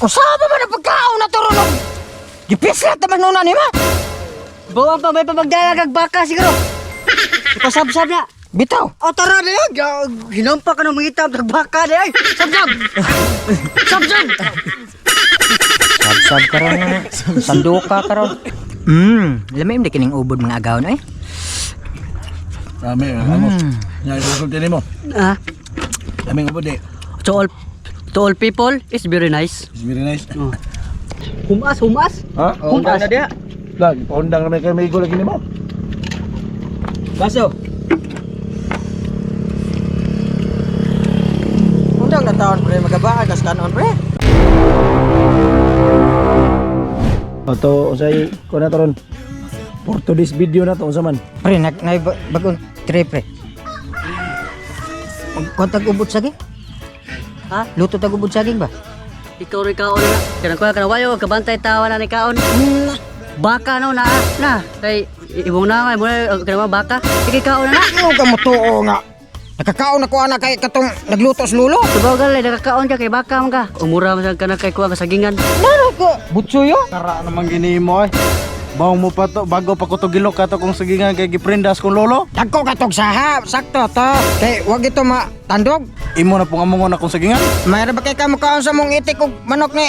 Usaba man ang pagkaon na turunog. Gipislat naman nuna ni ma. Bawang pa may pamagdala kag baka siguro. Ipasabsab na. Bitaw. O tara na yun. Hinampa ka ng mga itab baka na ay. Sabsab. Sabsab. Sab-sab karon na. Sanduka karon. Lamay di kining ubod mga agawon ay. Dami, amos. Nga, isusulti nimo. Ah, Daming ubod eh. to all people, it's very nice. It's very nice. Oh. Humas, humas. Ha? Humas. na diha. Lag, paundang naman kay Migo lagi nimo. Baso. Undang na taon pre, magabaan kas kanon pre. Ato, usay ko na taron. For today's video na to, unsa man? Pre, nag nay bagong tre pre. Kontag ubod saging? Ha? Luto tag ubod saging ba? Ikaw rin kaon na. Kanang kuya, kanang wayo, kabantay tawa na ni kaon. Baka no na na kay ibong na kay mo kanang baka. Ikay kaon na na. Ano ka mo tuo nga? Nakakaon na ko ana kay katong nagluto sa lulo. Tubaw gali nakakaon ka kay baka man ka. Umura man sa kana kay kuha ka sagingan. Naro ko butsuyo. Tara naman gini mo ay. Bawang mo pa to, bago pa ko to gilok kato kong sagingan kay giprendas kong lolo. Dagko katong saha, sakto to. Kay wag ito matandog. Imo na pong amongon akong sagingan. Mayroon ba kay ka mukaon sa mong itik og manok ni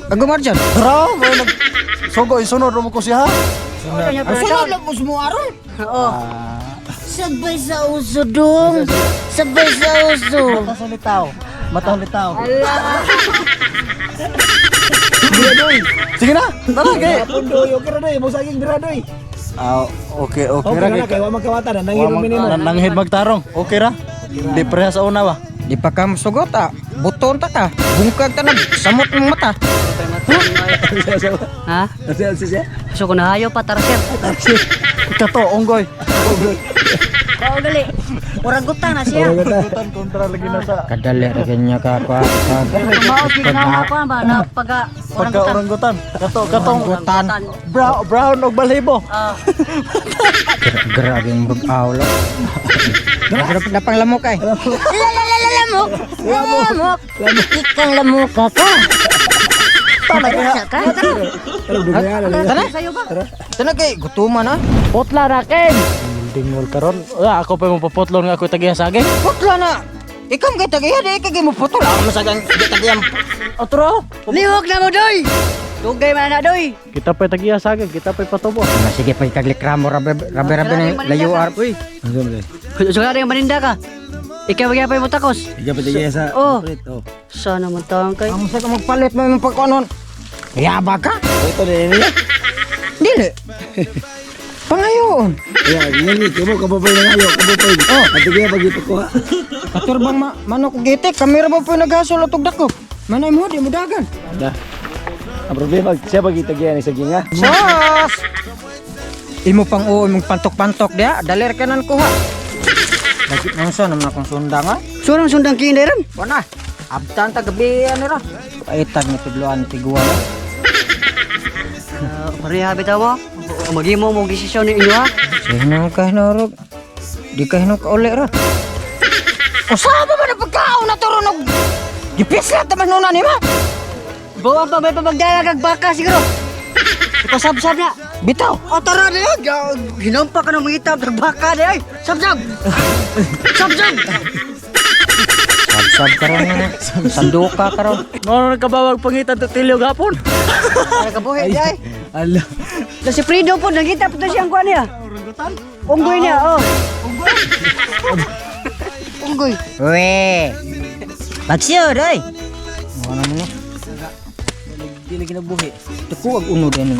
Agumarjan? Tara, may nag sugo isunod mo ko siya. Ang sunod lang mo mo aron. Oo. Sabay sa uso dong. Sabay sa uso. Mata sa litaw. Mata litaw. Biradoy. Sige na, tara kay. Pundoy, okay ra doy, mo saging biradoy. Ah, okay, okay Okay ra ra na kay. kay wa magkawatan na nanghirom nimo. Nanghid magtarong. Okay ra. Di preha sa una ba. Di pa ka musugot ah. Buton ta ka. Bungkag ta nag samot mong mata. Ha? Siya. So kung nahayo pa tara sir. Kato unggoy. Oo gali. Orangutan na siya. Gutan kontra lagi na sa Kadali ra kanya ka pa. Mao gid na ako ba na pagka pagka orangutan. orangutan. Kato katong Orangutan. brown brown og balhibo. Ah. Grabe ang bag-awlo. Grabe na pang lamok ay. Lamok. Lamok. Ikang lamuka ka. Tama ka. Tara. Sayo ba? Tara kay gutuman ah. Potla ra ken. Dingol karon. Ah, ako pa mo papotlon nga ako tagiya saging. Putla na. Ikaw kay tagiya di kay mo putol. Ako masagang di tagiya. Otro. Lihok na mo doy. Dugay man na doy. Kita pa tagiya saging, kita pa patubo. Ah, sige pa kaglikramo rabe rabe rabe na layo ar. Uy. So nga maninda ka. Ikaw magyapay mo takos. Ikaw pa tagiya sa Oh. Oh. Sana man tawang kay. Ang sa ka magpalit mo imong pagkanon. Yaba ka? Ito din niya. Dili. Pangayon. Ya, ngani kamo kaboboy na ngayo, kaboboy. Oh, at pag ipakuha. Katurbang ma manok og itik, kamera mo po naghasol atog dako. Manay mo di mo dagan. Dah. Ang problema siya pag itagiya ni saging ha. Sos! Imo pang uo imong pantok-pantok diha, dalir ka nan kuha. Lagi nang sa naman akong sundang ha. Surang sundang kiin ron. Wala. Abtan ta gabi ano ra. Paitan ni tudloan tiguan. Pareha bitaw mo. Maghimo mo desisyon ni inyo ha. Sino ka norog? Di ka hinong kauli ra. Usaba man ang pagkaon na turunog. Gipislat naman nuna ni ma. Bawang pa may pamagdala kag baka siguro. Ipasabsab na. Bitaw. O tara na yun. Hinampa ka ng mga itab baka na ay. Sabsab. Sabsab. Sab-sab karon na. Sanduka karon. Ngono nagkabawag pangitan tutilyo gapon. Ay kabuhi di ay. Ala. Na si Fredo po nangita po to siyang kuan niya. Unggoy niya, oh. Unggoy. We. Pagsyo, doy. Ano mo ni? Dili ginabuhi. Tuko ag unod ani.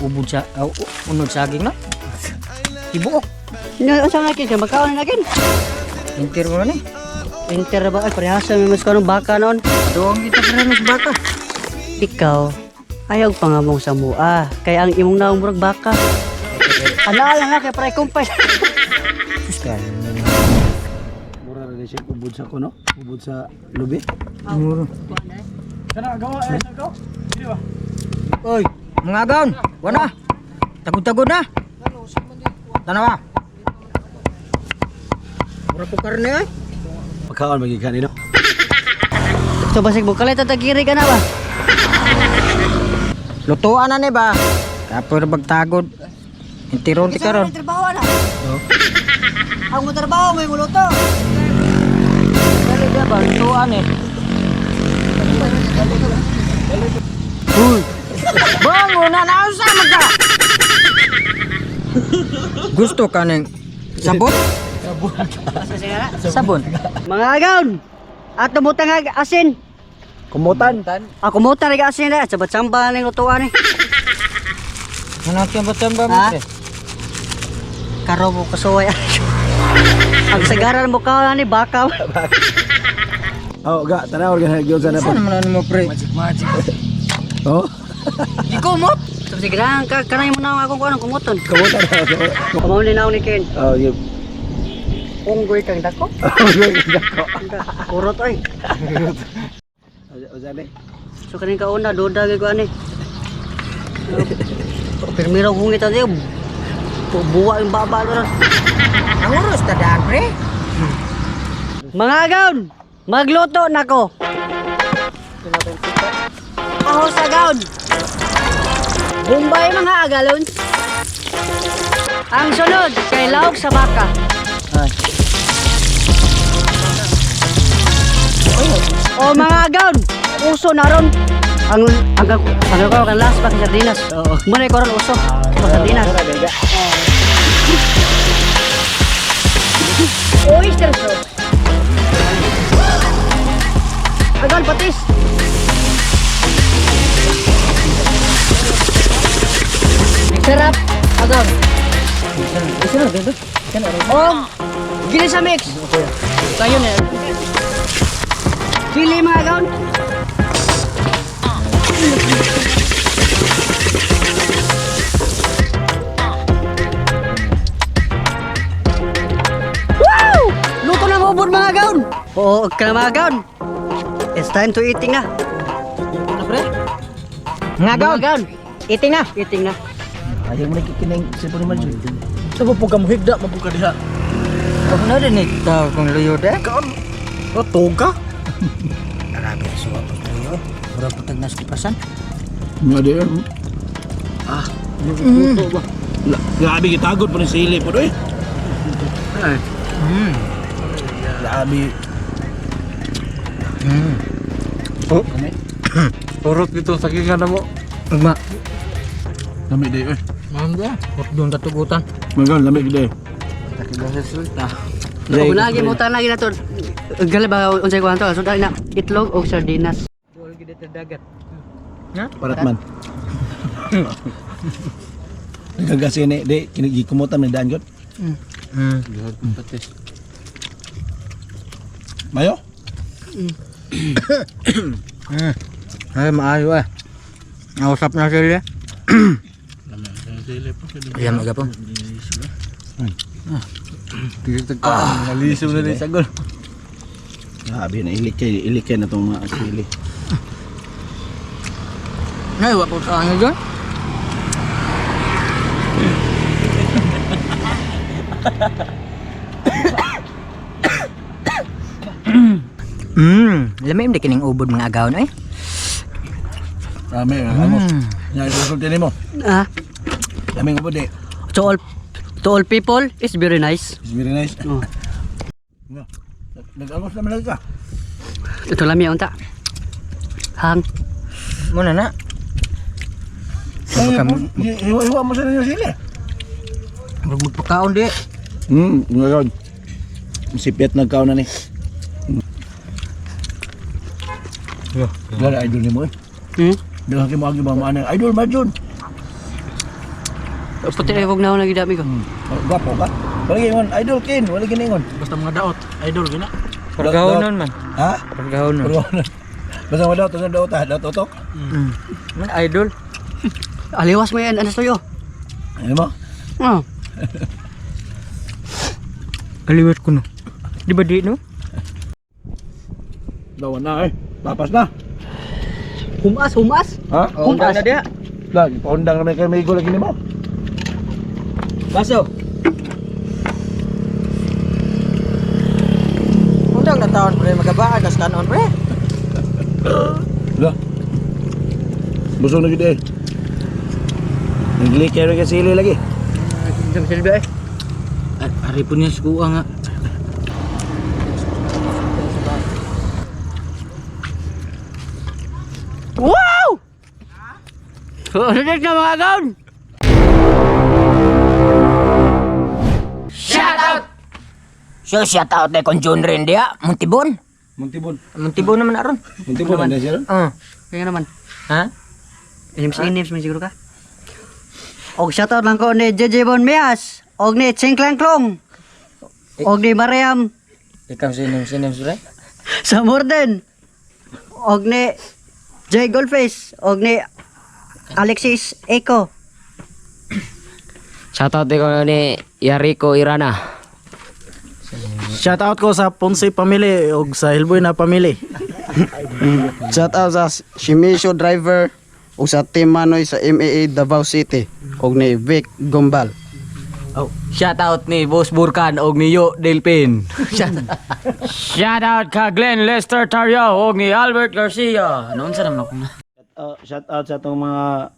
Ubod sa unod saging na. Tibuok. Nya unsa man kin makaon na kin. Inter mo ni. Inter ba ay parehasa may mas kanong baka noon. Doong kita pa baka. Ikaw ayaw pa nga mong samua kay ang imong naong murag baka. Ana lang ha kay pare kumpay. Sus ka. Mura ra siya ubod sa kuno, ubod sa lubi. Muro. Kana gawa ay sa gaw. Di ba? Oy, mga agaon. Wala. Tagod-tagod na. Tanawa. Mura ko karne ay. Pagkaon magig kanino. So basig mo kalit at tagiri ka na ba? Lutuan na ni ba? Kapoy ra bagtagod. Intiron ti karon. Trabaho na. Ang mo trabaho may muluto. Dali ba ba lutuan eh. Uy. Bango na nausa man ka. Gusto ka ning sabon? Sabon. Mga agaw. At tumutang ag asin. Kumutan. Ako mo talaga asin na. Sabat-samba na yung lutuan eh. Ano tiyamba-tiyamba mo? Ha? pre? Karo mo kasuway. Ang sagaran mo ka ni baka. Oh, ga, tanaw ka gyud sa na Saan pa. naman ano mo pre? Oh, Gikumot. So sige lang, ka kanay mo na akong kuan ang kumuton. kumutan na. Kamaw ni naon ni Ken. Oh, yun. Unggoy kang dako. Kurot oy. Usa ni. So kaning kauna duda gyud ko ani. Pirmiro hungit ato. Buwa yung baba ron. Ang oras ta daan pre. Mga agaw, magluto na ko. Ako sa gaon. Bombay mga agalon. Ang sunod kay Laog sa baka. Ay. O mga agaw, uso na ron. Ang ang ang last pa kay sardinas. Oo. Muna ko ron uso. Sa sardinas. Oyster sauce. Agal patis. Sarap. Agal. Og gini sa mix. Tayo na. Chili mga agaw. Wow! Luto na ang ubod mga gaon. Oo, ka na mga gaon. It's time to eating na. Pre. Nga Mga gaon. gaon. Eating na. Eating na. Ayaw mo na kikining sa ni Marjoy. Sa po ka mohigda, mabuka diha. Kung na rin ito kung luyo de. Kaon. Oh, toga. Grabe suwa po luyo. Mura po tag nas kupasan. Nga di. Ah. Grabe gitagod po ni sili po eh. Grabe. Urot dito sa na mo. Ugma. Lami di eh. Ma'am dia. Doon tatugutan. Magal lami gid eh. Kung lagi mo tan lagi na to. Gali ba unsay kuan to? So dali na itlog og sardinas. Duol gid ta dagat. Parat man. Nagagasi ni di kinigikumutan ni daan gyud. Patis. Mayo? Ay maayo eh. Nausap na sila. Ayan magapon. Ah, naliso na rin sagol. Grabe na ilikay, ilikay na tong mga sili. Nay, wa po sa ano dyan? Lamay imdi kining ubod mga agaw na eh. Grabe, amos. Nya resulta nimo. Ah, Lami ko po di. to all people, it's very nice. It's very nice. Oh. Nga. Nag-angos naman lagi ka. Ito lami unta. Hang. Muna na. Ay, hiwa mo sa ninyo sili. Murag magpakaon di. Ngayon. Sipyat nagkaon na ni. Yeah. Gara idol nimo eh. Hmm? Daghan kay mo agi ba maanay. Idol Marjun. Puti na kog naon lagi dami ko. Oh, Gwapo ka. Wala ingon, idol Ken, wala giningon. Basta mga daot, idol gina. Pagkahonon man. Ha? Pagkahonon. Pagkahonon. Basta wala to sa daot ha, daot utok. Man idol. Aliwas mo yan, anas tuyo. Ano mo? Oh. Kaliwat ko no. Di ba di no? Lawan na eh. Papas na. Humas, humas. Ha? Undang na diha. Lagi paundang naman kay Migo lagi nimo. Baso. Undang na taon pre, magabaan kas kanon pre. Lah. Busog na gid eh. Naglikay ra kay sili lagi. Jam silbi eh. Ari po niya sa kuha nga. Wow! Sunod na mga gaon! So shout out na kong John Ren dia, Muntibon. Muntibon. Muntibon naman aron. Muntibon na siya. Ah. Kaya naman. Ha? Inims inims man siguro ka. Og shoutout lang ko ni JJ Bon Mias, og ni Ching Klang Klong, og ni Mariam Ikaw sa inim sinim sure. sa Morden, og ni Jay Goldface, og ni Alexis Eco. Shoutout ko ni Yariko Irana. Shout out ko sa Ponce family og sa Hilboy na family. Shout out sa Shimisho driver ug sa Team Manoy sa MAA Davao City ug ni Vic Gombal. Oh, shout out ni Boss Burkan og ni Yo Delpin. Shout out ka Glenn Lester Tario og ni Albert Garcia. Noon sa naman ako na. Shout out sa atong mga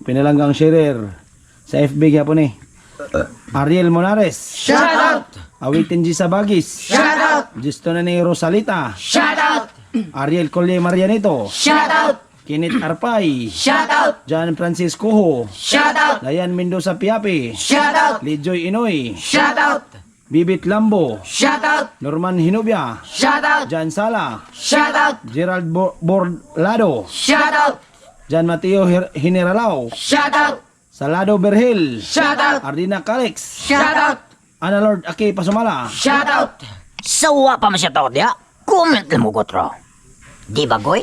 pinalanggang sharer sa FB gyapon ni. Ariel Monares. Shout out. Awitin G. Sabagis. Shout out. Gisto na ni Rosalita. Shout out. Ariel Colle Marianito. Shout out. Kenneth Arpay. Shout out. John Francisco Ho. Shout out. Dayan Mendoza Piapi. Shout out. Lijoy Inoy. Shout out. Bibit Lambo. Shout out. Norman Hinubia. Shout out. John Sala. Shout out. Gerald Borlado. Shout out. John Mateo Hineralao. Shout out. Salado Berhil. Shout out. Ardina Calix. Shout out. Ana Lord Aki Pasumala. Sawa pa man siya tao dia. Comment lang mo gotro. Di ba goy?